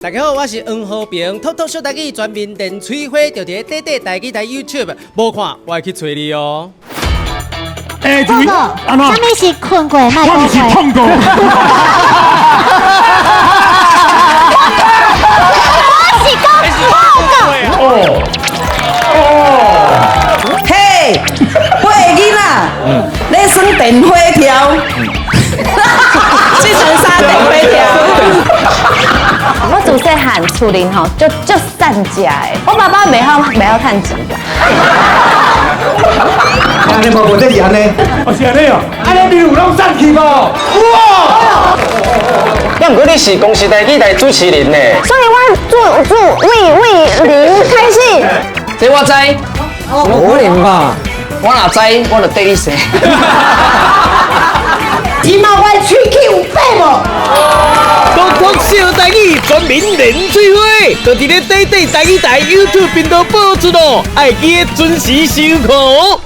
大家好，我是黃和平，透透小台語全民練喙花，就佇咧短短台語台 YouTube，無看我會去揣你哦。欸，報告，按怎？啥物是睏過莫我毋是講話？碰過。我是講報告。哦哦，嘿，八个囡仔，咧耍電火條，計程車電火條。我自細漢厝裡吼，足足善食的。我爸爸袂曉袂曉趁錢啦。按呢無無這是按呢，哦是按呢哦，按呢你有攏散去無？有哦。也毋過你是公視台語台主持人呢。所以我做做為為零開始。這我知，無可能吧？我若知，我就綴你生。這馬我喙齒有白無？透透小台語全民練喙花，就佇咧短短台語台 YouTube 頻道播出咯，愛記得準時收看哦。